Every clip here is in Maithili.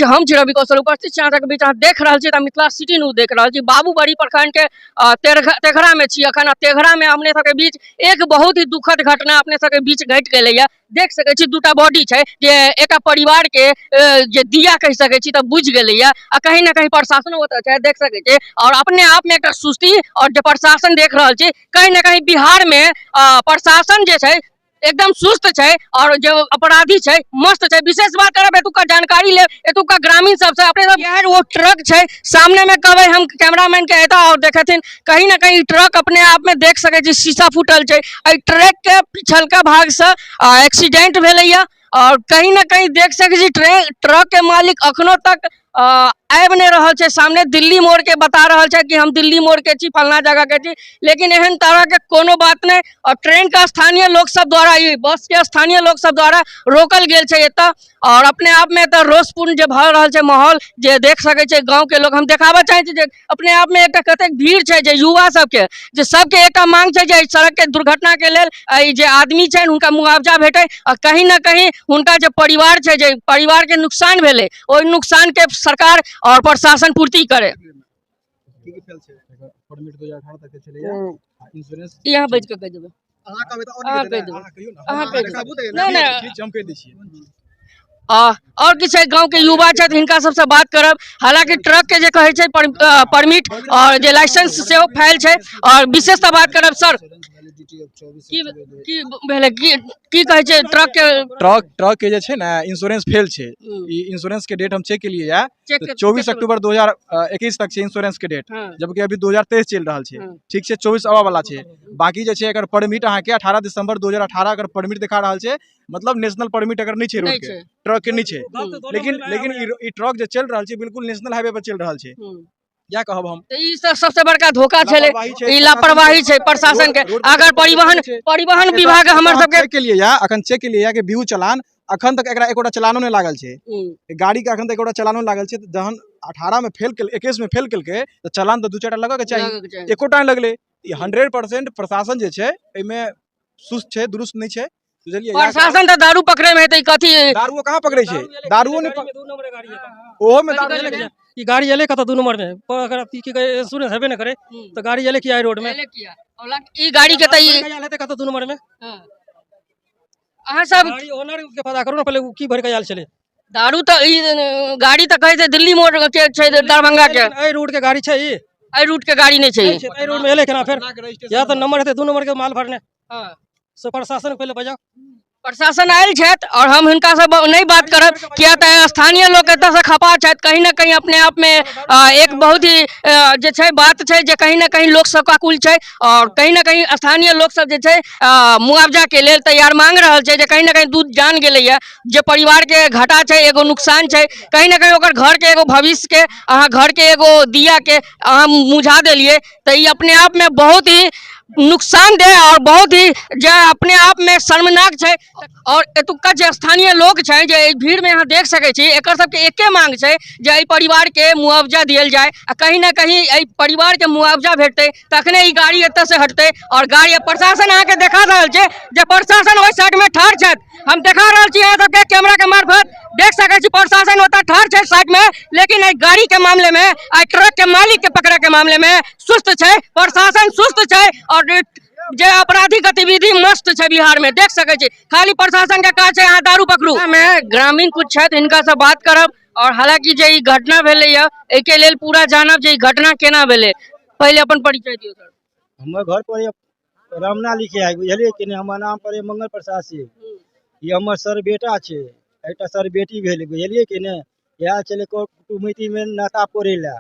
हम छी रवि कौशल, उपस्थित छी अहाँ बीच। अहाँ देख रहल छी तऽ मिथिला सिटी न्यूज देख रहल छी। बाबूबड़ी प्रखंड के तेघड़ा में छी अखन। आ तेघड़ा में अपने सबके बीच एक बहुत ही दुखद घटना अपने सबके बीच घटि गेलैया। देख सकै छी दूटा बॉडी छै जे एकटा परिवार के जे दिया कहि सकै छी तऽ बुझि गेलैया। आ कहीं ना कहीं प्रशासनो ओतऽ छै, देख सकै छी। और अपने आप में एकटा सुस्ती और जे प्रशासन देख रहल छी, कहीं ना कहीं बिहार में प्रशासन जे छै एकदम सुस्त छै और जो अपराधी छै मस्त छै। विशेष बात करब, एतुका जानकारी लेब एतुका ग्रामीण सबसे। अपने सब यार वो ट्रक छै सामने में, कहबै हम कैमरामैन के एता और देखेथिन। कहीं ना कहीं ट्रक अपने आप में देख सकै छी शीशा फूटल छै। एहि ट्रक के पिछलका भाग से एक्सीडेंट भेलैया और कहीं ना कहीं देख सकै छी ट्रक के मालिक अखनो तक आबि नहि रहल छै सामने। दिल्ली मोड़ के बता रहल छै कि हम दिल्ली मोड़ के छी, फलना जगह के छी, लेकिन एहन तरह के कोनो बात नहि। और ट्रेन के स्थानीय लोक सब द्वारा, ई बस के स्थानीय लोक सब द्वारा रोकल गेल छै एतऽ। और अपने आप में एतऽ रोषपूर्ण जे भऽ रहल छै माहौल जे देख सकै छै गाँव के लोक। हम देखाबऽ चाहै छी जे अपने आप में एकटा कतेक भीड़ छै, जे युवा सबके जे सबके एकटा मांग छै जे एहि सड़क के दुर्घटना के लेल एहि जे आदमी छै हुनका मुआवजा भेटै आ कहीं ना कहीं हुनका जे परिवार छै, जे परिवार के नुकसान भेलै, ओहि नुकसान के सरकार और प्रशासन पूर्ति करे। की की फेल छै? परमिट 2018 तक के छलैया आ इंश्योरेंस। यहाँ बैठ के कहि देबै। अहाँ कहबै तऽ और अहाँ नीक कहि हेतै ने? देबै। अहाँ कहियौ ने। अहाँ कहि देबै। सबूत है। नहि, नहि। ठीक छै, हम कहि दै छियै। और किछु छै, गांव के युवा छथि, हिनका सबसँ बात करब। हालांकि ट्रक के जे कहै छै परमिट और जे लाइसेंस सेहो फैल छै। और विशेषतः बात करब सर, की की भेलै, की की कहै छै ट्रक के? ट्रक के जे छै ने इंश्योरेंस फेल छै। ई इंश्योरेंस के डेट हम चेक केलियै या चेक तऽ 24 अक्टूबर 2021 तक छै इंश्योरेंस के डेट, जबकि अभी 2023 चलि रहल छै। ठीक छै, 24 आबऽ वाला छै। बाकी जे छै एकर परमिट अहाँके 18 दिसंबर 2018 अगर परमिट दिखा रहल छै, मतलब नेशनल परमिट अगर नहि छै रोड नहि के, छै। ट्रक के नहि छै। लेकिन लेकिन ई ट्रक जे चलि रहल छै बिल्कुल नेशनल हाईवे पर चलि रहल छै। इएह कहब हम। तऽ ई सब सबसे बड़का धोखा छलै। लापरवाही छै। ई लापरवाही छै प्रशासन के। रोड पर अगर परिवहन छै। परिवहन विभाग हमर सबके चेक केलियै या अखन चेक केलियै या कि बिहू चलान अखन तक एकरा एकोटा चलानो नहि लागल छै। गाड़ी के अखन तक एकोटा चलानो नहि लागल छै। तऽ जहन 18 में फेल केल, 21 में फेल केलकै, तऽ चलान तऽ दू चारिटा लगऽ के चाही। लगक चाही। एकोटा नहि लगलै। ई 100% प्रशासन जे छै एहिमे सुस्त छै, दुरुस्त नहि छै, बुझलियै? इएह प्रशासन तऽ दारू पकड़े में हेतै कथी। दारुओ कहाँ पकड़ै छै? दारुओ नहि दू नंबर के गाड़ी है। ओहो में कथी दारू कहलियै? ई गाड़ी एलै कतऽ दू नंबर में पर अगर अथी की कहै इंश्योरेंस हेबे नहि करे तऽ गाड़ी एलै किया एहि रोड में? एलै किया? हालांकि ई गाड़ी के तऽ ई आयल हेतै कतऽ दू नंबर में? अहाँ सब गाड़ी ओनर के पता करू ने पहिले, ओ की भरि के आयल छलै। दारू तऽ ई गाड़ी तऽ कहै छै दिल्ली मोड़ के छै, दरभंगा के। लेकिन एहि रोड के गाड़ी छै ई? एहि रूट के गाड़ी नहि छै। नहि छै, एहि रोड में एलै केना फेर? या तऽ नंबर हेतै दू नंबर के माल भरने। से प्रशासन के पहिले बजाउ। प्रशासन आयल छथि और हम हिनका से नहि बात करब, किया तऽ स्थानीय लोक एतऽ से खपा छथि। कहीं ना कहीं अपने आप में एक बहुत ही जे छै बात छै जे कहीं ना कहीं लोक सब काकुल छै और कहीं ना कहीं स्थानीय लोक सब जे छै मुआवजा के लेल तैयार मांग रहल छै, जे कहीं ना कहीं दूध जान गेलैया, जे परिवार के घाटा छै, एगो नुकसान छै, कहीं ना कहीं ओकर घर के एगो भविष्य के, अहाँ घर के एगो दिया के अहाँ मुझा देलियै, तऽ ई अपने आप में बहुत ही नुकसानदेह और बहुत ही जे अपने आप में शर्मनाक छै। और एतुका जे स्थानीय लोक छै जे एहि भीड़ में अहाँ देख सकै छी, एकर सबके एके मांग छै जे एहि परिवार के मुआवजा दियल जाय। आ कहीं ना कहीं एहि परिवार के मुआवजा भेटतै तखने ई गाड़ी एतऽ से हटतै। और गाड़ी प्रशासन अहाँके देखा रहल छै जे प्रशासन ओहि साइड में ठाढ़ छथि। हम देखा रहल छी अहाँ सबके कैमरा के मार्फत, देख सकै छी प्रशासन ओतऽ ठाढ़ छै साइड में, लेकिन एहि गाड़ी के मामले में, एहि ट्रक के मालिक के पकड़े के मामले में सुस्त छै प्रशासन, सुस्त छै और जे आपराधिक गतिविधि मस्त छै बिहार में। देख सकै छी खाली प्रशासन के काज छै अहाँ दारू पकड़ू। में ग्रामीण कुछ छथि, हिनका से बात करब और हालांकि जे ई घटना भेलै एहिके लेल पूरा जानब जे ई घटना केना भेलै। पहिले अपन परिचय दियौ सर। हमर घर पर रामना लिखे है, बुझलियै कि नहि? हमर नाम पर मंगल प्रसाद सिंह। ई हमर सर बेटा छै, एकटा सर बेटी भेलै, बुझलियै कि नहि? इएह छलै कुटुमैतीमे नाता पोरै लए।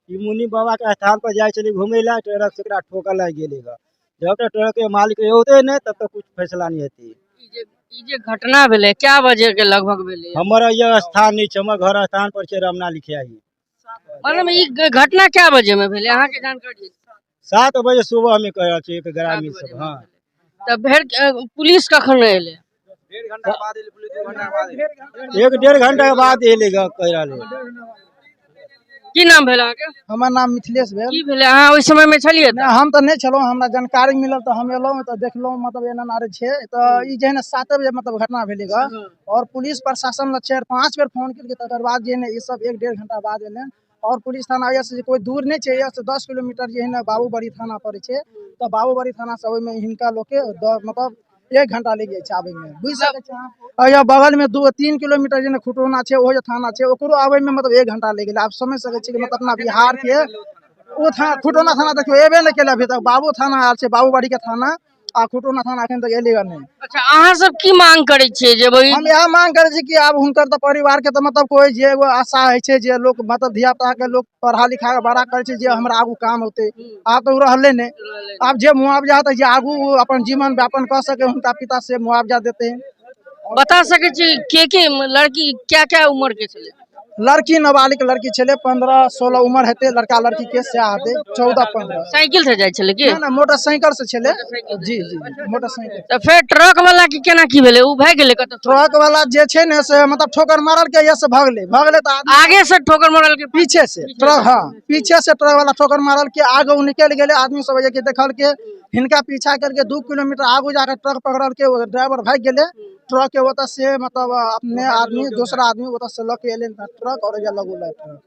ई मुनि बाबाके स्थान पर जाइ छलै घुमै लए, ट्रक से एकरा ठोकर लागि गेलै गऽ। जब तक ट्रकके मालिक औतै नहि तब तक कुछ फैसला नहि हेतै। ई जे घटना भेलै क्या बजे के लगभग भेलै? हमर यह स्थान नहि छै, हमर घर स्थान पर छै रामना लिखिया। मतलब ई घटना क्या बजे में भेलै अहाँके जानकारी? 7 बजे सुबह में कह रहल छी एक ग्रामीण सब। हाँ, तऽ फेर पुलिस कखन एलै? एक डेढ़ घंटा के बाद एलै गऽ, कह रहल है। की नाम भेल अहाँके? हमर नाम मिथिलेश भेल। की भेलै, अहाँ ओहि समय मे छलियै? नहि, हम तऽ नहि छलहुँ, हमरा जानकारी मिलल तऽ हम एलहुँ तऽ देखलहुँ, मतलब एना एना छै। तऽ ई जे है ने 7 बजे मतलब घटना भेलै गऽ, और पुलिस प्रशासन लग 4-5 बेर फोन केलकै, तकर बाद जे है ने ई सब 1-1.5 घंटा बाद एलै। और पुलिस थाना एहिसँ जे कोइ दूर नहि छै, एहिसँ 10 किलोमीटर जे है ने बाबूबड़ी थाना पड़ै छै। तऽ बाबूबड़ी थाना से ओहिमे हिनका लोकके मतलब 1 घंटा लागि जाइ छै आबैमे, बुझि सकै छी अहाँ। यहाँ बगलमे 2-3 किलोमीटर जे खुटौना छै, ओहो जे थाना छै, ओकरो आबैमे मतलब 1 घंटा लागि गेलै। आब समझि सकै छी कि मतलब अपना बिहारके ओ थाना खुटौना थाना देखियौ एबे नहि केलै अभी तक। बाबू थाना आयल छै, बाबूबाड़ी के थाना आ खुटौना थाना एखन तक एलै नहि। अच्छा, अहाँ सब की मांग करै छियै जे हम इएह मांग करै छी कि आब हुनकर तऽ परिवार के तऽ मतलब कोइ जे एगो आशा होइ छै जे लोक मतलब धिया पुता के लोक पढ़ा लिखा के बड़ा करै छै जे हमरा आगू काम होतै, आब तऽ ओ रहलै नहि। आब जे मुआवजा हेतै जे आगू ओ अपन जीवन यापन कऽ सके, हुनका पिता से मुआवजा देतै। बता सकै छी के के लड़की क्या क्या उम्र के छलै? लड़की नाबालिग लड़की छलै, 15-16 उम्र हेतै, लड़का लड़की के सएह हेतै, 14-15। साइकिल से जाइ छलै की? ना, मोटरसाइकिल से छलै। जी जी, मोटरसाइकिल। तऽ फेर ट्रक वाला के केना की भेलै, ओ भागि गेलै कतऽ? ट्रक वाला जे छै ने से मतलब ठोकर मारल के से भगलै, भगलै तऽ आगे से ठोकर मारल के पीछे से ट्रक, हाँ पीछे से ट्रक वाला ठोकर मारल के आगे ओ निकलि गेलै। आदमी सब जे देखल के हिनका पीछा करके 2 किलोमीटर आगू जाके ट्रक पकड़ल के, ओ ड्राइवर भागि गेलै। ट्रक के ओतऽ से मतलब अपने आदमी दोसरा आदमी ओतऽ से लऽ के एलै ट्रक और लगौलै ट्रक।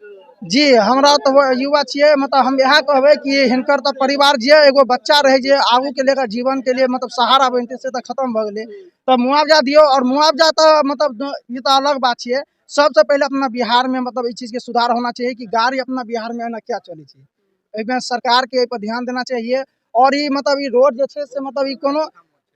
जी हमरा तऽ युवा छियै, मतलब हम इएह कहबै कि हिनकर तऽ परिवार जे एगो बच्चा रहै जे आगू के लेकर जीवन के लिए मतलब सहारा बनतै से तऽ खत्म भऽ गेलै। तऽ मुआवजा दियौ, और मुआवजा तऽ मतलब ई तऽ अलग बात छियै। सबसँ पहिले अपना बिहार में मतलब ई चीज के सुधार होना चाहिए कि गाड़ी अपना बिहार में एना क्या चलै छै, एहिमे सरकार के एहि पर ध्यान देना चाहिए। और ई मतलब ई रोड जे छै से मतलब ई कोनो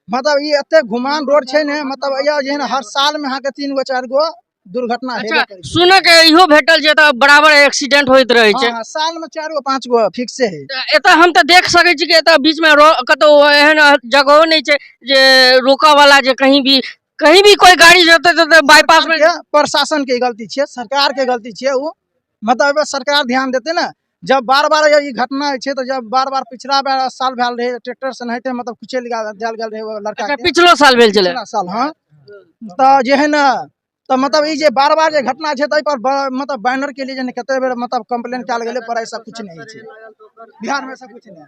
मतलब ई एते घुमान रोड छै ने, मतलब यह जे हर साल में अहाँके 3 गो 4 गो दुर्घटना अच्छा, सुनऽ के इहो भेटल जे एतऽ बराबर एक्सीडेंट होइत रहै छै। हाँ, साल में 4 गो 5 गो फिक्से है। एतऽ हम तऽ देख सकै छी कि एतऽ बीच में कतौ एहन जगहो नहि छै जे रोकऽ वाला, जे कहीं भी कोई गाड़ी जेतै तऽ बाईपास में। प्रशासन के गलती छियै, सरकार के गलती छियै। ओ मतलब सरकार ध्यान देतै ने, जब बार बार ई घटना होइ छै तऽ जब बार बार पिछला बार साल भेल रहै ट्रैक्टर से नहिते मतलब कुचलि देल गेल रहै लड़का के। पिछलो साल भेल छलै? पिछला साल, हाँ। तऽ जे है ने तऽ मतलब ई जे बार बार जे घटना छै ताहि पर मतलब बैनर के लिए जे कते बेर मतलब कंप्लेन कयल गेलै, पर ऐसा कुछ नहि छै बिहार में, ऐसा कुछ नहि।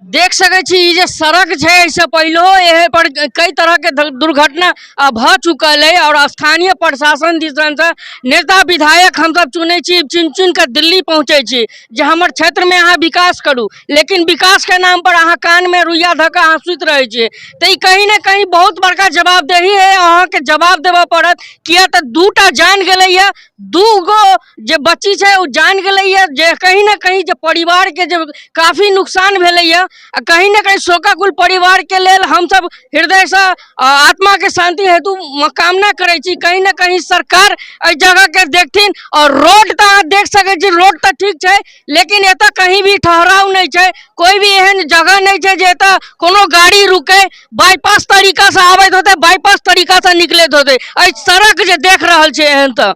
देख सकै छी ई जे सड़क छै एहिसँ पहिलहो एहि पर कई तरह के दुर्घटना भऽ चुकल अइ। और स्थानीय प्रशासन दिससँ नेता विधायक हमसब चुनै छी, चुनि चुनि कऽ दिल्ली पहुँचै छी जे हमर क्षेत्रमे अहाँ विकास करू, लेकिन विकास के नाम पर अहाँ कानमे रुइया धऽ कऽ अहाँ सुति रहै छियै। तऽ ई कहीं ने कहीं बहुत बड़का जवाबदेही है, अहाँके जवाब देबऽ पड़त। किया तऽ 2टा जान गेलैया, 2 गो जे बच्ची छै ओ जान गेलैया, जे कहीं ने कहीं जे परिवार के जे काफी नुकसान भेलैया। आ कहीं ने कहीं शोकाकुल परिवार के लेल हमसब हृदयसँ आत्मा के शांति हेतु कामना करै छी। कहीं ने कहीं सरकार एहि जगह के देखथिन। और रोड तऽ अहाँ देख सकै छी, रोड तऽ ठीक छै, लेकिन एतऽ कहीं भी ठहराव नहि छै, कोई भी एहन जगह नहि छै जे एतऽ कोनो गाड़ी रुकै, बाईपास तरीका से आबैत होतै, बाईपास तरीका से निकलैत होतै। एहि सड़क जे देख रहल छै एहन तऽ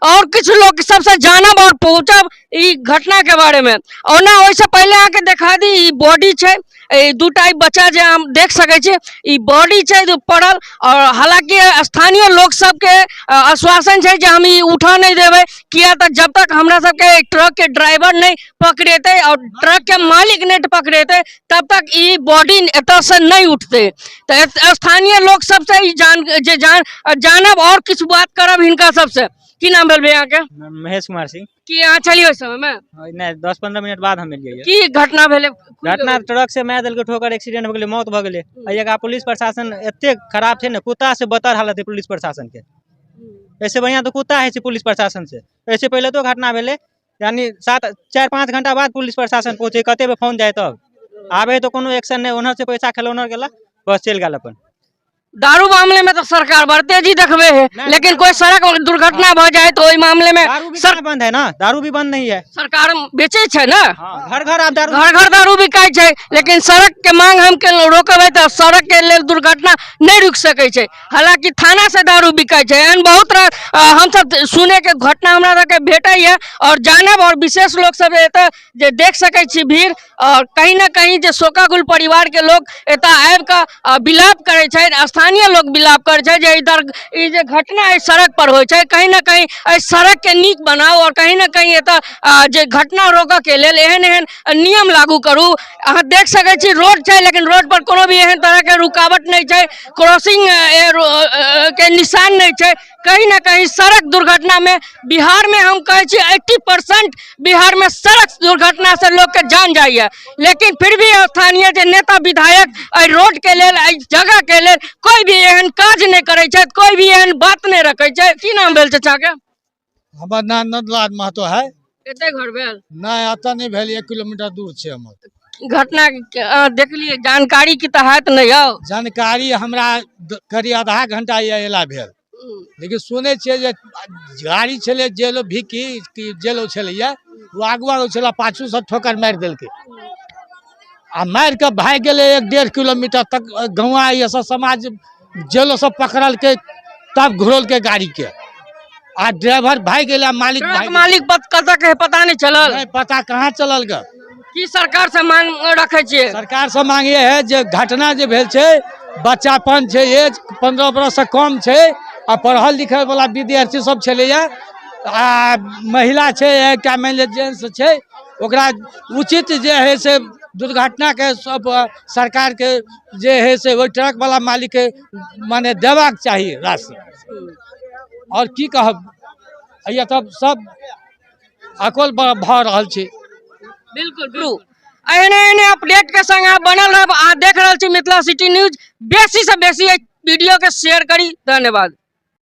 और किछु लोक सबसे जानब और पहुँचब ई घटना के बारे में। ओना ओहिसँ पहिले अहाँके देखा दी ई बॉडी छै, ई 2टा बच्चा जे हम देख सकै छी ई बॉडी छै जो पड़ल। और हालांकि स्थानीय लोक सबके आश्वासन छै जे हम ई उठा नहि देबै, किया तऽ जब तक हमरा सबके ट्रक के ड्राइवर नहि पकड़ेतै और ट्रक के मालिक नहि पकड़ेतै तब तक ई बॉडी एतऽसँ नहि उठतै। तऽ स्थानीय लोक सबसँ ई जानब और किछु बात करब हिनका सबसँ। की नाम भेल भैया अहाँके? महेश कुमार सिंह। की अहाँ छलियै ओहि समय में? नहि, 10-15 मिनट बाद हम एलियै। की घटना भेलै? घटना ट्रक से मारि देलकै ठोकर, एक्सीडेंट भऽ गेलै, मौत भऽ गेलै। एहि जगह पुलिस प्रशासन एतेक खराब छै ने, कुत्ता से बदतर हालत है पुलिस प्रशासन के। ऐसे बढ़िया तऽ कुत्ता होइ छै पुलिस प्रशासन से। ऐसे पहिले तो घटना भेलै, यानी 4-5 घंटा बाद पुलिस प्रशासन पहुँचे, कते बेर फोन जाय तब आबे तऽ कोनो एक्शन नहि। ओनहर से पैसा खेलौ, ओनहर गेला, बस चलि गेल अपन। दारू मामले में तो सरकार बड़ तेजी देखबे है, लेकिन कोई सड़क दुर्घटना भ जाए तो ओई मामले में दारू भी कहाँ बंद है ना, दारू भी बंद नहीं है। सरकार बेचे छै ना, हाँ, घर घर आप दारू घर घर दारू बिकाय छै, लेकिन सड़क के मांग हम के रोकबे तो सड़क के लेल दुर्घटना नहीं रुक सके छै। हालांकि थाना से दारू बिकाय छै, एहन बहुत हम सब सुने के घटना हमरा सबके भेटै है और जानब। और विशेष लोग सब एतऽ जे देख सकै छी भीड़, और कहीं ना कहीं जे शोकाकुल परिवार के लोग एतऽ आबि कऽ विलाप करै छै, स्थानीय लोग विलाप करै छै जे इधर ई जे घटना एहि सड़क पर होइ छै, कहीं ना कहीं एहि सड़क के नीक बनाउ और कहीं ना कहीं एतऽ जे घटना रोकऽ के लेल एहन एहन नियम लागू करू। अहाँ देख सकै छी रोड छै, लेकिन रोड पर कोनो भी एहन तरह के रुकावट नहि छै, क्रॉसिंग के निशान नहि छै। कहीं ना कहीं सड़क दुर्घटना में बिहार में हम कहै छी 80% बिहार में सड़क दुर्घटना से लोग के जान जाइए, लेकिन फिर भी स्थानीय जे नेता विधायक एहि रोड के लेल, एहि जगह के लेल कोई भी एहन काज नहि करै छथि, कोई भी एहन बात नहि रखै छै। की नाम भेल चाचा के? हमर नाम नंदलाल महतो है। कते घर भेल? नहि, एतऽ नहि भेल, 1 किलोमीटर दूर छै हमर। घटना देखलियै, जानकारी की तऽ हैत नहि यौ? जानकारी हमरा करीब आधा घंटा अयला भेल, लेकिन सुनै छियै जे गाड़ी छलै जेलो भिकी कि जेलो छलैया, ओ आगू आगू छलै, पाछूसँ ठोकर मारि देलकै आ मारि कऽ भागि गेलै 1-1.5 किलोमीटर तक। गौआँ ये सब समाज जेलो सब पकड़लकै, तब घुरौलकै गाड़ीके आ ड्राइवर भागि गेलै आ मालिक ट्रक भागि गेलै। मालिक कतऽ के पता नहि चलल? नहि पता कहाँ चलल ग। की सरकार से मांग रखै छियै? सरकार से मांग ये है जे घटना जे भेल छै, बच्चापन छै, एज 15 बरस से कम छै आ पढ़ल लिखल वाला विद्यार्थी सब छलैया आ महिला छै, एकटा मानि लिअ जेंट्स छै, ओकरा उचित जे है से दुर्घटना के सब सरकार के जे है से ओहि ट्रक वाला मालिक के माने देबाक चाही राशि। और की कहब, ये तब सब अकल भऽ रहल छै। बिल्कुल बिल्कुल, एहने एहने अपडेट के संग अहाँ बनल रहब। अहाँ देख रहल छी मिथिला सिटी न्यूज। बेसी से बेसी एहि वीडियो के शेयर करी। धन्यवाद।